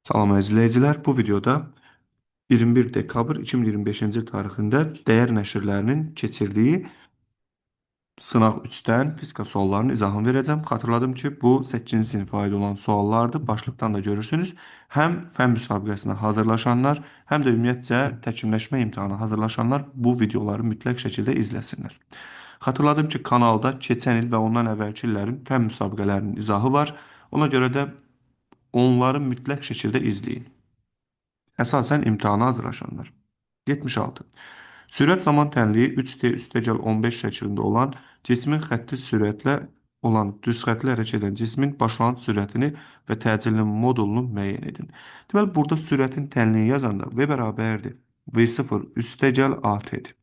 Salam əziz izləyicilər, bu videoda 21 dekabr 2025-ci il tarixində dəyər nəşrlərinin keçirdiyi sınaq 3-dən fizika suallarının izahını verəcəm. Xatırladım ki, bu 8-ci sinifə aid olan suallardır. Başlıqdan da görürsünüz. Həm fən müsabiqəsinə hazırlaşanlar, həm də ümumiyyətcə təkmilləşmə imtahanına hazırlaşanlar bu videoları mütləq şəkildə izləsinlər. Xatırladım ki, kanalda keçən il və ondan əvvəlki illərin fən müsabiqələrinin izahı var. Ona görə də onları mütləq şəkildə izləyin. Əsasən imtahana hazırlaşanlar. 76. Sürət zaman tənliyi 3t üstəgəl 15 şəklində olan cismin xətti sürətlə olan düz xəttli hərəkət edən cismin başlanğıc sürətini və təcilinin modulunu müəyyən edin. Deməli, burada sürətin tənliyi yazanda V bərabərdir V0 üstəgəl AT-dir.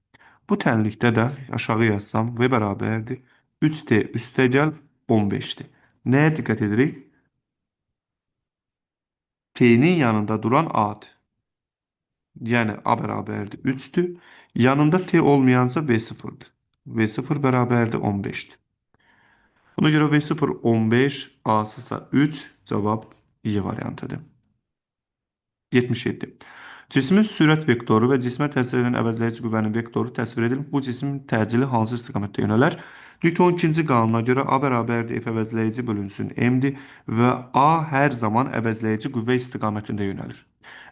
Bu tənlikdə də aşağı yazsam V bərabərdir 3T üstəgəl 15-dir. Nəyə diqqət edirik? T'nin yanında duran A-dır. Yəni A bərabərdir 3-dür. Yanında T olmayansa V0-dır. V0 bərabərdir 15-dir. Buna görə V0 15, A'sı isə 3, cavab Y variantıdır. 77. Cismin sürət vektoru və cismə təsir edən əvəzləyici qüvvənin vektoru təsvir edilib. Bu cismin təcili hansı istiqamətdə yönələr? Newton ikinci qanuna görə A bərabərdir F əvəzləyici bölünsün M-dir və A hər zaman əvəzləyici qüvvə istiqamətində yönəlir.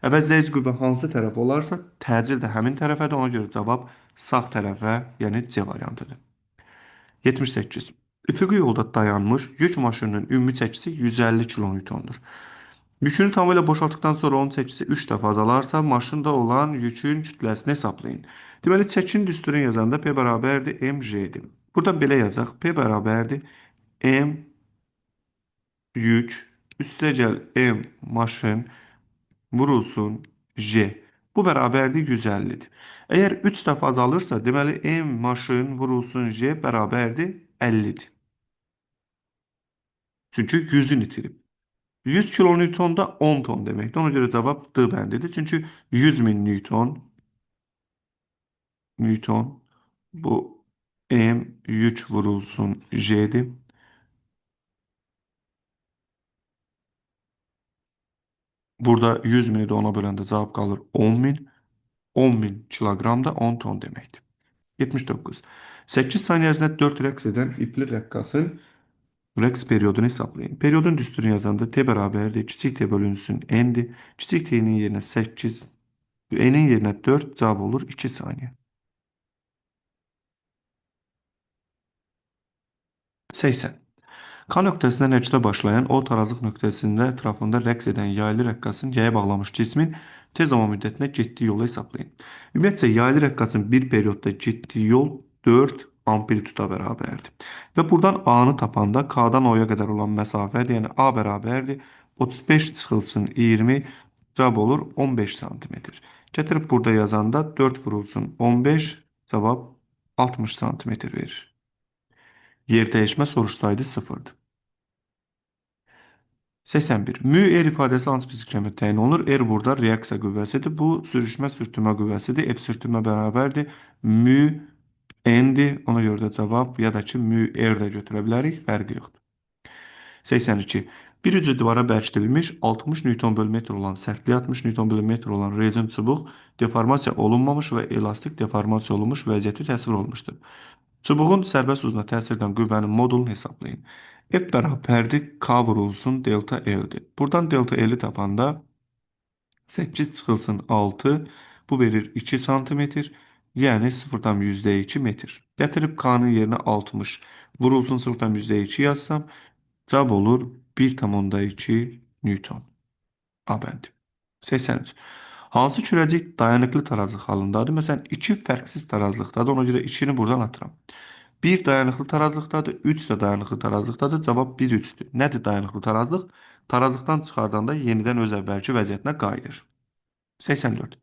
Əvəzləyici qüvvə hansı tərəf olarsa, təcil də həmin tərəfədir. Ona görə cavab sağ tərəfə, yəni C variantıdır. 78. Üfüqi yolda dayanmış yük maşınının ümumi çəkisi 150 kilonewtondur. Yükünü tamamilə boşaltdıqdan sonra onun çəkisi 3 dəfə azalarsa, maşında olan yükün kütləsini hesablayın. Deməli, çəkinin düsturunu yazanda P bərabərdir mg-dir. Buradan belə yazaq. P bərabərdir m yük üstəgəl m maşın vurulsun J. Bu bərabərdir 150-dir. Əgər 3 dəfə azalırsa, deməli M maşın vurulsun J bərabərdir 50-dir. Çünki 100-ünü itirib. 100 kilonewton da 10 ton deməkdir. Ona görə cavab D bəndidir. Çünki 100 min Newton bu M yük vurulsun J'dir. Burada 100 mini də ona böləndə cavab qalır 10 min. 10 min kiloqram da 10 ton deməkdir. 79. 8 saniyə ərzində 4 rəqs edən ipli rəqqasın rəqs periodunu hesablayın. Periodun düsturunu yazanda T bərabərdir. Kiçik T bölünsün N-dir. Kiçik T-nin yerinə 8, N-in yerinə 4 cavab olur 2 saniyə. 80. K nöqtəsindən hərəkətə başlayan O tarazlıq nöqtəsində ətrafında rəqs edən yaylı rəqqasın yaya bağlamış cismin tez zaman müddətində getdiyi yolu hesablayın. Ümumiyyətcə, yaylı rəqqasın bir periodda getdiyi yol 4 amplituda bərabərdir. Və buradan A-nı tapanda K-dan O-ya qədər olan məsafədir. Yəni A bərabərdir. 35 çıxılsın 20, cavab olur 15 sm. Gətirib burada yazanda 4 vurulsun 15, cavab 60 sm verir. Yer dəyişmə soruşsaydı 0-dır. 81. Mü R ifadəsi hansı fizik cəmiyyətə təyin olunur? R burada reaksiya qüvvəsidir. Bu sürüşmə sürtünmə qüvvəsidir. F sürtünmə bərabərdir. Mü N-dir. Ona görə də cavab ya da ki mü R də götürə bilərik. Fərqi yoxdur. 82. Bir ucu divara bərkidilmiş 60 Newton bölü metr olan sərtliyi 60 Newton bölü metr olan rezin çubuq deformasiya olunmamış və elastik deformasiya olunmuş vəziyyəti təsvir olunmuşdur. Çubuğun sərbəst uzuna təsir edən qüvvənin modulunu hesablayın. F bərabərdir K vurulsun delta L-dir. Buradan delta L-i tapanda 8 çıxılsın 6, bu verir 2 santimetr, yəni 0,2 metr. Gətirib K-nın yerinə 60 vurulsun 0,2 yazsam, cavab olur 1,2 Newton. A bəndi. 83. Hansı kürəcik dayanıqlı tarazlıq halındadır? Məsələn, 2 fərqsiz tarazlıqdadır. Ona görə 2-ni buradan atıram. 1 dayanıqlı tarazlıqdadır, 3 də dayanıqlı tarazlıqdadır. Cavab 1, 3-dür. Nədir dayanıqlı tarazlıq? Tarazlıqdan çıxardanda yenidən öz əvvəlki vəziyyətinə qayıdır. 84.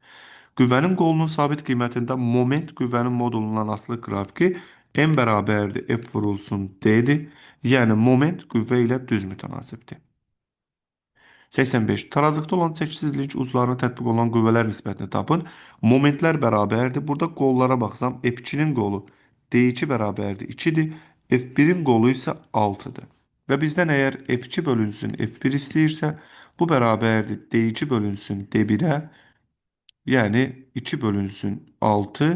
Qüvvənin qolunun sabit qiymətində moment qüvvənin modulundan asılı qrafiki M bərabərdir F vurulsun D-dir. Yəni moment qüvvə ilə düz mütənasibdir. 85. Tarazlıqda olan çəkisiz link uclarına tətbiq olunan qüvvələr nisbətini tapın. Momentlər bərabərdir. Burada qollara baxsam F2-nin qolu D2 bərabərdir 2-dir. F1-in qolu isə 6-dır. Və bizdən əgər F2 bölünsün F1 istəyirsə, bu bərabərdir D2 bölünsün D1-ə, yəni 2 bölünsün 6,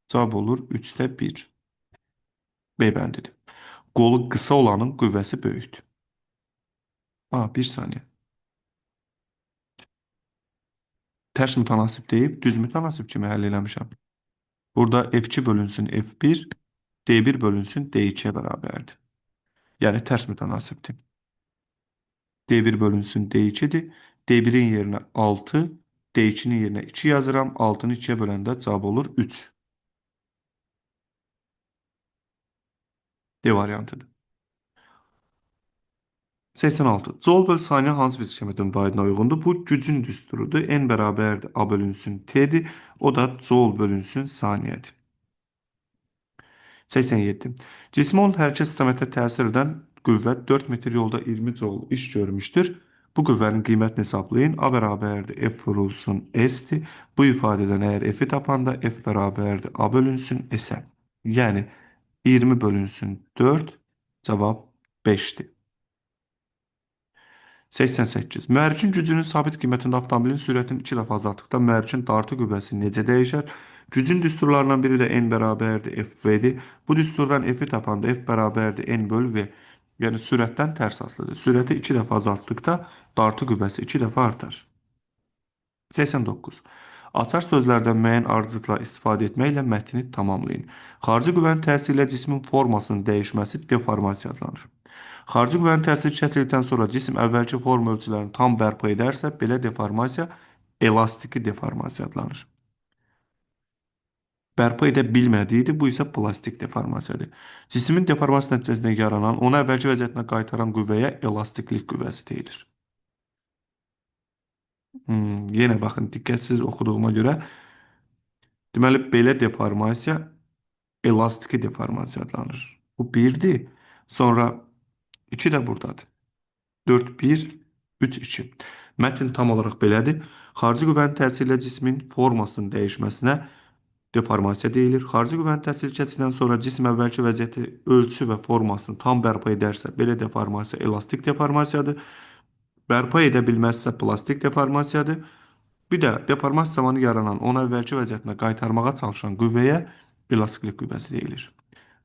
cavab olur 3-də 1. B bəndidir. Qolu qısa olanın qüvvəsi böyükdür. Bir saniyə. Tərs mütənasib deyib, düz mütənasib kimi həll eləmişəm. Burada F2 bölünsün F1, D1 bölünsün D2-yə bərabərdir. Yəni tərs mütənasibdir. D1 bölünsün D2-dir. D1-in yerinə 6, D2-nin yerinə 2 yazıram. 6-nı 2-yə böləndə cavab olur 3. D variantıdır. 86. Joule böl saniyə hansı fizik kəmiyyətinin vahidinə uyğundur? Bu gücün düsturudur. N bərabərdir A bölünsün T-dir. O da Joule bölünsün saniyədir. 87. Cismin onun hərəkət istiqamətinə təsir edən qüvvə 4 metr yolda 20 Joule iş görmüşdür. Bu qüvvənin qiymətini hesablayın. A bərabərdir F vurulsun S-dir. Bu ifadədən əgər F-i tapanda F bərabərdir A bölünsün S-ə. Yəni 20 bölünsün 4, cavab 5-dir. 88. Mühərrikin gücünün sabit qiymətində avtomobilin sürətini 2 dəfə azaltdıqda mühərrikin dartı qüvvəsi necə dəyişər? Gücün düsturlarından biri də N bərabərdir F-V-dir. Bu düsturdan F-i tapanda F bərabərdir N bölü V. Yəni sürətdən tərs asılıdır. Sürəti 2 dəfə azaltdıqda dartı qüvvəsi 2 dəfə artar. 89. Açar sözlərdən müəyyən ardıcıllıqla istifadə etməklə mətni tamamlayın. Xarici qüvvənin təsiri ilə cismin formasının dəyişməsi deformasiya adlanır. Xarici qüvvənin təsiri kəsildikdən sonra cisim əvvəlki forma ölçülərini tam bərpa edərsə, belə deformasiya elastiki deformasiya adlanır. Bərpa edə bilmədiyidir, bu isə plastik deformasiyadır. Cismin deformasiya nəticəsində yaranan, onu əvvəlki vəziyyətinə qaytaran qüvvəyə elastiklik qüvvəsi deyilir. Yenə baxın, diqqətsiz oxuduğuma görə, deməli, belə deformasiya elastiki deformasiya adlanır. Bu 1-dir. Sonra 2 də buradadır. 4, 1, 3, 2. Mətn tam olaraq belədir. Xarici qüvvənin təsiri ilə cismin formasının dəyişməsinə deformasiya deyilir. Xarici qüvvənin təsiri kəsindən sonra cisim əvvəlki vəziyyəti, ölçü və formasını tam bərpa edərsə, belə deformasiya elastik deformasiyadır. Bərpa edə bilməzsə plastik deformasiyadır. Bir də deformasiya zamanı yaranan, onu əvvəlki vəziyyətinə qaytarmağa çalışan qüvvəyə elastiklik qüvvəsi deyilir.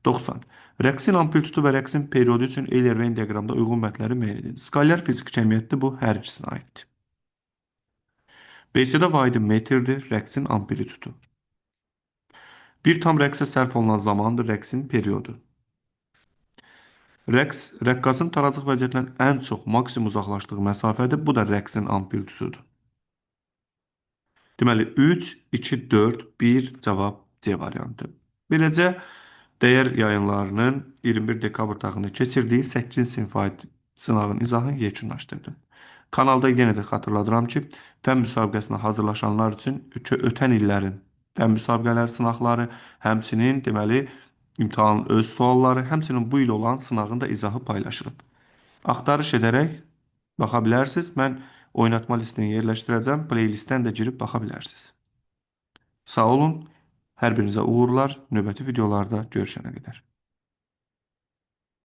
90. Rəqsin amplitudu və rəqsin periodu üçün Euler-Venn diaqramda uyğun mətnləri müəyyən edin. Skalyar fiziki kəmiyyətdir, bu hər ikisinə aiddir. BC-də vahidi metrdir, rəqsin amplitudu. Bir tam rəqsə sərf olunan zamandır rəqsin periodu. Rəqs, rəqqasın taracıq vəziyyətindən ən çox maksimum uzaqlaşdığı məsafədir. Bu da rəqsin amplitududur. Deməli, 3, 2, 4, 1 cavab C variantı. Beləcə, Dəyər yayınlarının 21 dekabr tarixində keçirdiyi 8-ci sinifə aid sınavın izahını yekunlaşdırdım. Kanalda yenə də xatırladıram ki, fən müsabiqəsinə hazırlaşanlar üçün ötən illərin fən müsabiqələri sınaqları, həmçinin deməli, imtahanın öz sualları, həmçinin bu il olan sınağın da izahı paylaşılıb. Axtarış edərək baxa bilərsiniz. Mən oynatma listini yerləşdirəcəm. Playlistdən də girib baxa bilərsiniz. Sağ olun. Hər birinizə uğurlar. Növbəti videolarda görüşənə qədər.